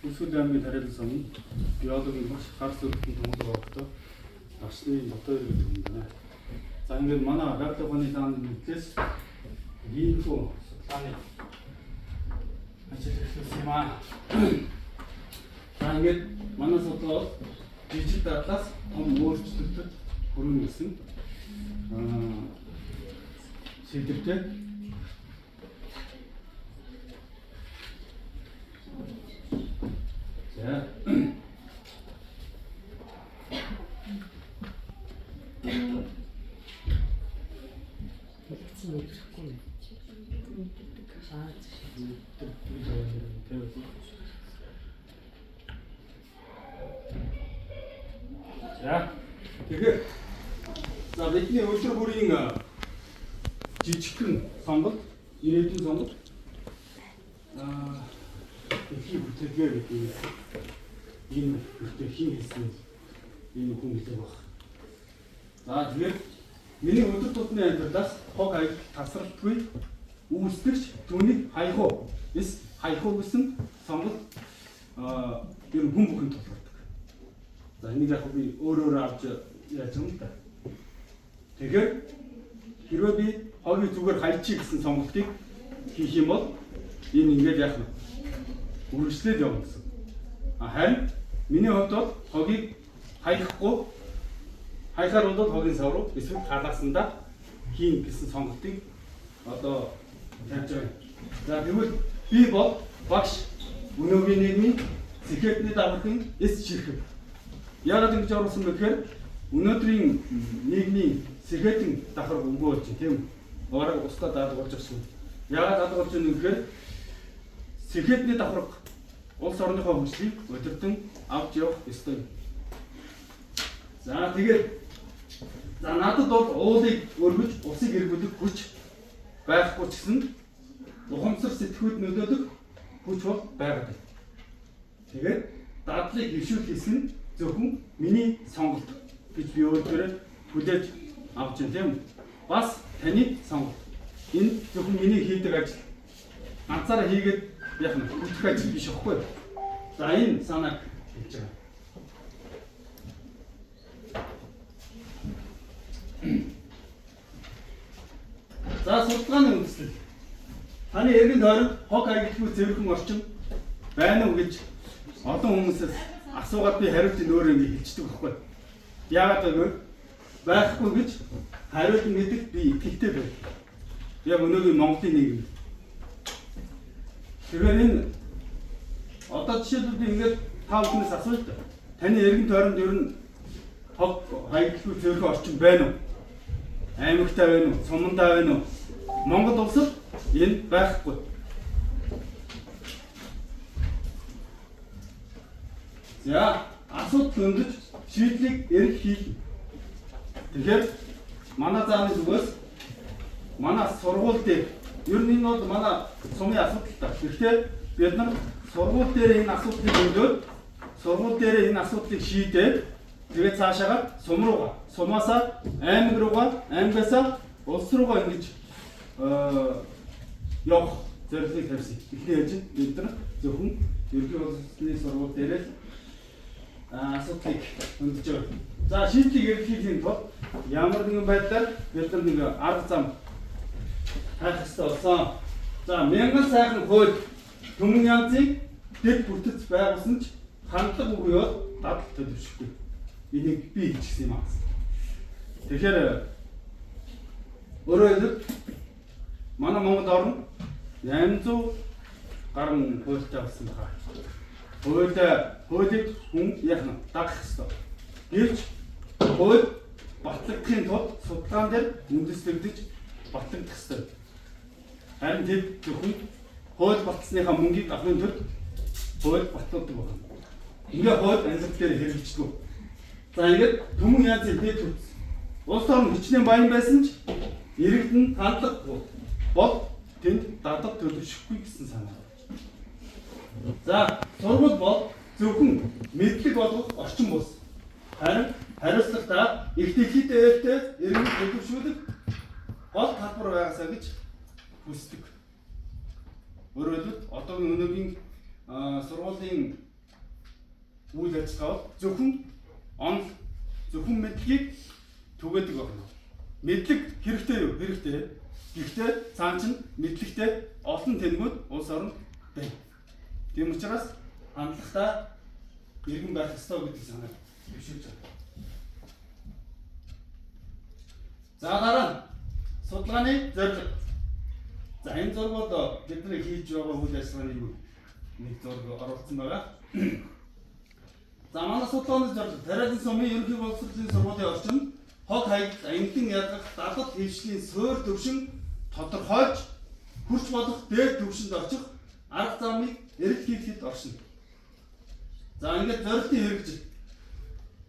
Үлсгэл аймгийн тариалан сумын геологийн багш хар сүрхтэн томлог орогтой Давшны Батбаяр гэдэг хүн байна. За ингээд манай байгалийн ухааны лааны мэдлээс иймэрхүү судалгааны ажил эхлүүлсэн юм аа. За ингээд манай судалгаа бол жижиг дадлаас том өөрчлөлтөд хүрнэ гэсэн сэдвтэй. За. Хэлсэн мэдрэхгүй юм. Аа За. Тэгэхээр за бидний өдөр бүрийн жижигхэн сонголт, ирээдүйн сонголт дэлхийн бүтээлгээ гэдэг энэ бүтээл хэн хийсэн энэ хүн хэлэх баг. За тэгэхээр миний өдөр тутмын амьдралаас хог аялал тасралтгүй үүсдэгч түүнийг хаях уу? Эс хаях уу гэсэн сонголт ер нь хүн бүхэн тулгардаг. За энийг яг би өөр өөр авч яаж юм та. Тэгэхээр хэрвээ би хогийн зүгээр хайчих гэсэн сонголтыг хийх юм бол энэ ингээд яах вэ? Үргэлжлээд явна гэсэн. Харин миний хувьд бол хогийг хаяхгүй хаяхаар бол хогийн сав руу эсвэл халаасандаа хийн гэсэн сонголтыг одоо тавьж байгаа юм. За тэгвэл би бол багш өнөөгийн нийгмийн сэхэтний давхрын эс ширхэг. Яагаад ингэж оруулсан бэ гэхээр өнөөдрийн нийгмийн сэхэтэн давхар өнгөө болж байна, тийм үү? Бараг устдаа даалгавж байгаа шүү. Яагаад даалгавж байна вэ гэхээр сэхэтний давхарга улс орныхоо хөгжлийг удирдан авч явах ёстой. За тэгээд за надад бол уулыг өргөж, усыг эргүүлэх хүч байхгүй ч гэсэн ухамсар сэтгүүд нөлөөлөх хүч бол байгаад байна. Тэгээд дадлыг хэвшүүлэх нь зөвхөн миний сонголт гэж би өөрөөрөө хүлээж авч байна, тийм үү? Бас таны сонголт. Энэ зөвхөн миний хийдэг ажил. Ганцаараа хийгээд яг нь бүтэх ажил биш байхгүй. За энэ санааг хэлж байгаа. За судалгааны үндэслэл. Таны эргэн тойронд хог аялалгүй цэвэрхэн орчин байна уу гэж олон хүмүүсээс асуугаад би хариултыг өөрөө ингэ хэлчихдэг байхгүй. Яагаад гэвэл байхгүй гэж хариулна гэдэгт би итгэлтэй байна. Яг өнөөгийн Монголын нийгэм. Тэгэхээр энэ одоо жишээлбэл би ингээд та бүхнээс асууж та. Таны эргэн тойронд ер нь хог аялалгүй цэвэрхэн орчин байна уу? Аймагтай байна уу? Сумандаа байна уу? Монгол улсад энэ байхгүй. За асуудал өндөж шийдлийг эрг хийх. Тэгэхээр манай зааны зүгээс манай сургууль дээр ер нь энэ бол манай сумын асуудал та. Гэхдээ бид нар сургууль дээр энэ асуудлыг өндөд сургууль дээр энэ асуудлыг шийдээд тэгээд цаашаагаа сум руугаа, сумаасаа аймаг руугаа, аймгаасаа улс руугаа ингэж явах зорилгыг тавьсан. Эхний ээлжинд бид нар зөвхөн ерөнхий боловсролын сургууль дээрээ л асуудлыг өндөж байгаа. За шийдлийг эргэлхийхийн тулд ямар нэгэн байдлаар бид нар нэг арга зам хайх ёстой болсон. За мянган сайхан хууль түмэн янзын дэд бүтэц байгуулсан ч хандлага үгүй бол дадал төлөвшөхгүй. Энийг би хэлчихсэн юм аа. Тэгэхээр өөрөөр хэлбэл манай Монгол орн 800 гаруй хуультай болсон байна. Хуулийг хүн яах нь дагах ёстой. Гэвч хууль батлагдахын тулд судалгаан дээр үндэслэгдэж батлагдах ёстой. Харин тэд зөвхөн хууль батлсныхаа мөнгийг авахын тулд хууль батлуулдаг байна. Ингээ хууль амьдрал дээр хэрэгждэг. За ингээд түмэн янзын дэд бүтэц. Улс орн хичнээн баян байсан ч иргэд нь хандлагагүй бол тэнд дадал төлөвшөхгүй гэсэн санаа. За сургууль бол зөвхөн мэдлэг болгох орчин бус. Харин хариуцлагатай их дэлхийд ээлтэй иргэн төлөвшүүлэх гол талбар байгаасаа гэж хүсдэг. Өөрөөр хэлбэл одоогийн өнөөгийн сургуулийн үйл ажиллагаа бол зөвхөн онол, зөвхөн мэдлэгийг түгээдэг байна. Мэдлэг хэрэгтэй юу? Хэрэгтэй. Гэхдээ цаан чинь мэдлэгтэй олон тэнгүүд улс орнд байна. Тийм учраас хандлагатай иргэн байх ёстой гэдэг санааг дэвшүүлж байна. За дараа нь судалгааны зорилго. За энэ зураг бол бидний хийж байгаа үйл ажиллагааны нэг зураг оруулсан байгаа. За манай судалгааны зорилго Тариалан сумын ерөнхий боловсролын сургуулийн орчинд хог хаягдал англин ялгах дадал хэвшлийн суурь төвшин тодорхойлж хүрч болох дээд төвшөнд очих арга замыг эрэлт хийхэд оршино. За ингээд зорилтын хэрэгжил.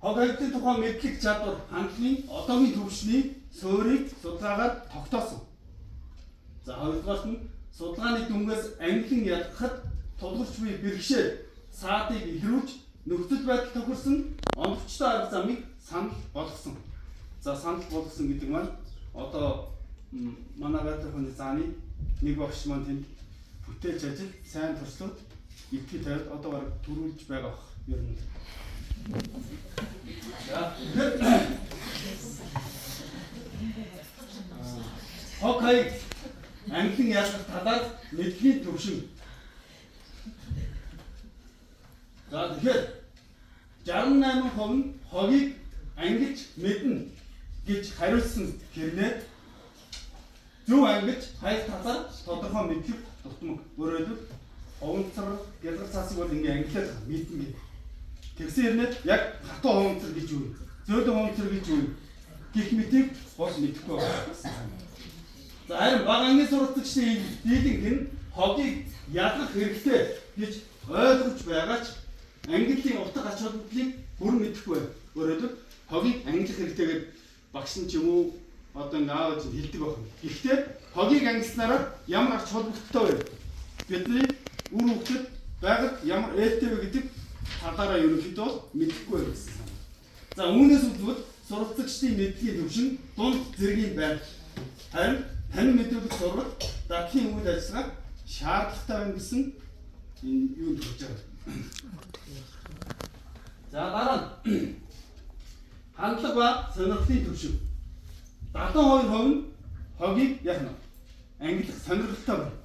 Хог хаягдлын тухай мэдлэг чадвар хандлагын одоогийн төвшний суурийг судалгаагаар тогтоосон. За хоёрдугаарт нь судалгааны дүнгээс англин ялгахад тулгарч буй бэрхшээл саадыг илрүүлж нөхцөл байдал тохирсон оновчтой арга замыг санал болгосон. За санал болгосон гэдэг маань одоо манай байдлын ухааны зааны нэг багш маань тэнд бүтээлч ажил сайн туршлууд итгэл тавиад одоо бараг төрүүлж байгаа бах ер нь. За хог хаяг англин ялгах талаар мэдлэгийн төвшин. За тэгэхээр 68% нь хогийг ангилж мэднэ гэж хариулсан хэрнээ зөв ангилж хаяг талаар тодорхой мэдлэг дутмаг. Өөрөөр хэлбэл хуванцар гялгар цаасыг бол ингээ ангилаад мэднэ гэх. Тэгсэн хэрнээ яг хатуу хуванцар гэж юу вэ? Зөөлөн хуванцар гэж юу вэ? Гэх мэтийг бол мэдэхгүй байгаа гэсэн санаа. За харин бага ангийн суралцагчдын дийлэнх нь хогийг ялгах хэрэгтэй гэж ойлгож байгаа ч ангиллын утга ач холбогдлыг бүрэн мэдэхгүй байна. Өөрөөр хэлбэл хогийг ангилах хэрэгтэй гэж багш нь ч юм уу одоо ингээ аав ээж нь хэлдэг байна. Гэхдээ хогийг ангилснараа ямар ач холбогдолтой вэ? Бидний үр хөвгөд байгаль ямар ээлтэй вэ гэдэг талаараа ерөнхийдөө мэдэхгүй байна гэсэн санаа. За үүнээс үзвэл суралцагчдын мэдлэгийн түвшин дунд зэргийн байна. Харин танин мэдүүлэх сурвал дадлын үйл ажиллагаа шаардлагатай байна гэсэн энэ юунд хүрч байгаа. За дараа нь хандлага ба сонирхлын түвшин. 72% нь хогийг яах нь ангилах сонирхолтой байна.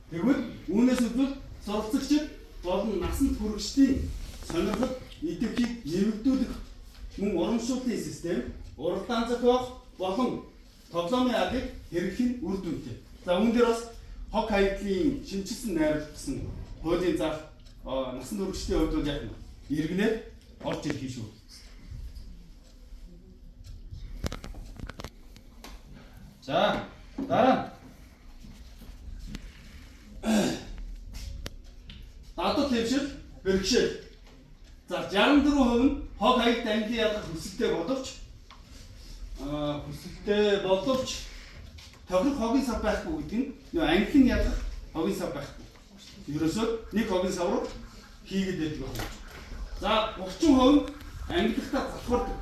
Тэгвэл үүнээс үзвэл суралцагчид болон насанд хүрэгчдийн сонирхол идэвхийг нэмэгдүүлэх мөн урамшууллын систем, уралдаан зохиох болон тоглоомын аргыг хэрэглэх нь үр дүнтэй. За үүн дээр бас хог хаягдлын шинэчилсэн найруулга гэсэн хуулийн зар насан туршидын хувьд бол яг нь иргэнээр орж ирэх юм шүү. За дараа нь дадал хэвшил бэрхшээл. За 64% нь хог хаягд англи ялгах хүсэлтэй боловч тохирох хогийн сав байхгүй гэдэг нь нөө англин ялгах хогийн сав байхгүй. Ерөөсөө нэг хогийн сав руу хийгээд байдаг байна. За 30% нь ангилахдаа залхуурдаг.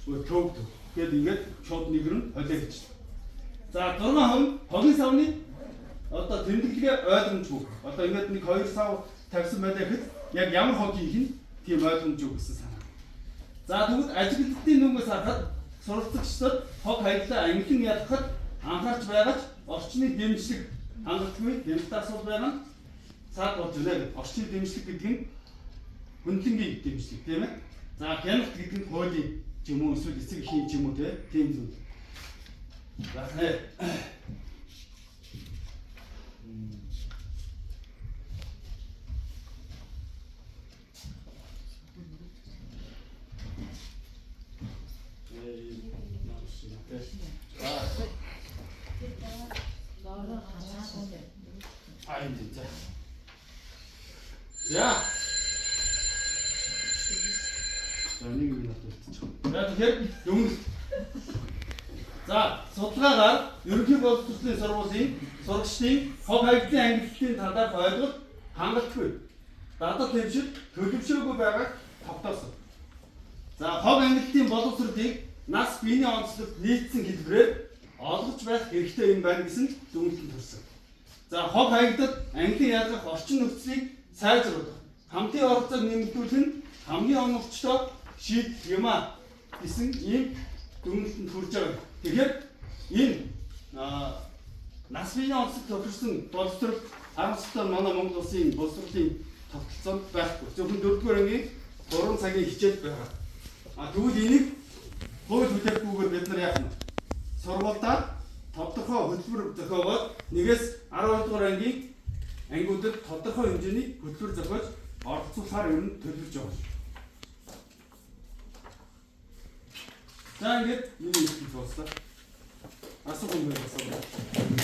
Төвөгдөг. Тэгэд ингээд шууд нэгрэн холио гэж. За 6% нь хогийн савны одоо тэмдэглэгээ ойлгомжгүй. Одоо ингээд нэг 2 сав тавьсан байлаа гэхэд яг ямар хог хийх нь тийм ойлгомжгүй гэсэн санаа. За тэгвэл ажиглалтын нүгээс харахад суралцагчдад хог хаяглаа англин ялгахад анхаарч байгаа ч орчны дэмжлэг хангалтгүй хямдтай асуудал байгаа нь цаад болж байна гэдэг. Орчны дэмжлэг гэдэг нь хөндлөнгийн дэмжлэг тийм ээ. За хяналт гэдэг нь хуулийн ч юм уу эсвэл эцэг эхийн ч юм уу тийм зүйл. За нэ. За. За нэг минут үлдчих. За тэгэхээр дүгнэлт. За судалгаагаар ерөнхий боловсролын сургуулийн сурагчдын хог хаягдлын ангиллын талаарх ойлголт хангалтгүй. Дадал хэвшил төлөвшөөгүй байгааг тогтоосон. За хог ангиллын боловсролыг нас биений онцлогт нийцсэн хэлбэрээр олгож байх хэрэгтэй юм байна гэсэн дүгнэлтэнд хүрсэн. За хог хаягдад ангилан ялгах орчин нөхцөлийг сайжруулах, Хамтын оролцоог нэмэгдүүлэх нь хамгийн оновчтой шийдэл юм а гэсэн ийм дүгнэлтэнд хүрж байгаа. Тэгэхээр энэ нас биеийн онцлог тохирсон боловсрол харамсалтай нь манай Монгол улсын боловсролын тогтолцоонд байхгүй. Зөвхөн 4-р ангийн 3 цагийн хичээл байгаа. А тэгвэл энийг хууль бүтээгдэхүүгээр бид нар яах нь? Сургуульдаа тодорхой хөтөлбөр зохиогоод 1-ээс 12 дугаар ангийн ангиудад тодорхой хэмжээний хөтөлбөр зохиож оролцуулахаар ер нь төлөвлөж байгаа. За, ингээд миний хэлж дууссан. Асуух юм байвал асуугаа.